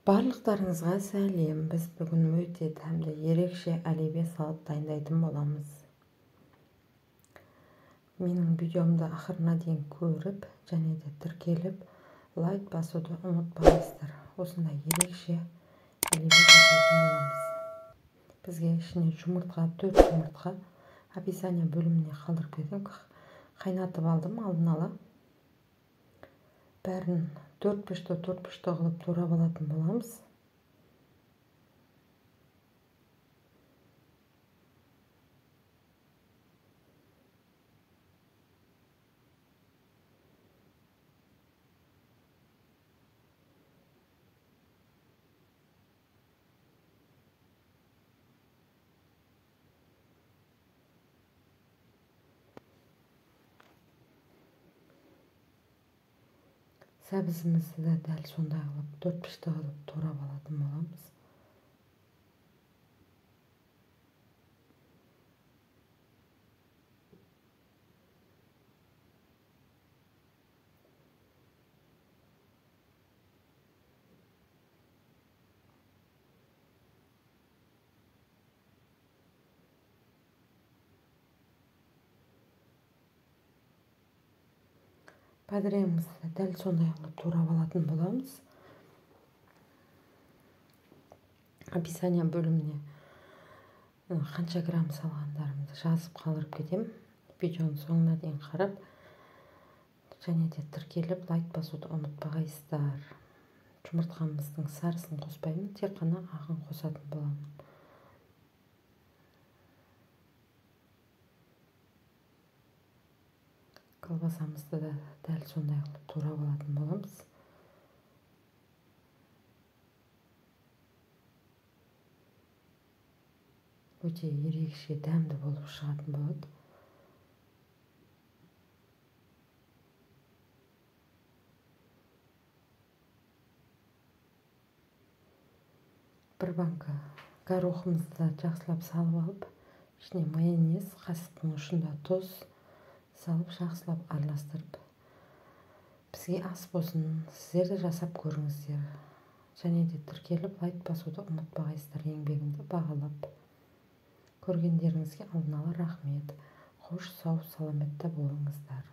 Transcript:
Барлықтарыңызға сәлем. Біз бүгін өте дәмді ерекше оливье салат дайындайтын боламыз. Менің видеомды ақырына дейін көріп, және де тіркеліп, лайк басуды ұмытпаңыздар. Осындай ерекше оливье жасайтын боламыз. Бізге ішіне жұмыртқа, 4 жұмыртқа описание бөліміне қалдырып кетемін. Қайнатып алдым алдын ала. Бәрін 4 пішті қылып турап алатын боламыз. Сәбізімізді де дәл сондай қылып 4 пішті қылып турап алатын боламыз. Бадыреңімізді дәл сондай қылып турап алатын боламыз. Описание бөліміне қанша грамм салғандарымды жазып қалдырып кетемін. Видеоның соңына дейін қарап, және де тіркеліп лайк басуды ұмытпағайсыздар. Жұмыртқамыздың сарысын қоспаймын, тек қана ағын қосатын боламын. Колбасамызды да дәл сондай қылып турап алатын боламыз. Өте ерекше дәмді болып шығатын болады. Бір банка горохымызды жақсылап салып алып, ішіне майонез, қасықтың ұшында тұз салып жақсылап араластырып, бізге ас болсын, сіздер де жасап көріңіздер. Және де тіркеліп лайк басуды ұмытпағайсыздар. Еңбегімді бағалап көргендеріңізге алдын ала рахмет. Қош, сау, саламатта болыңыздар.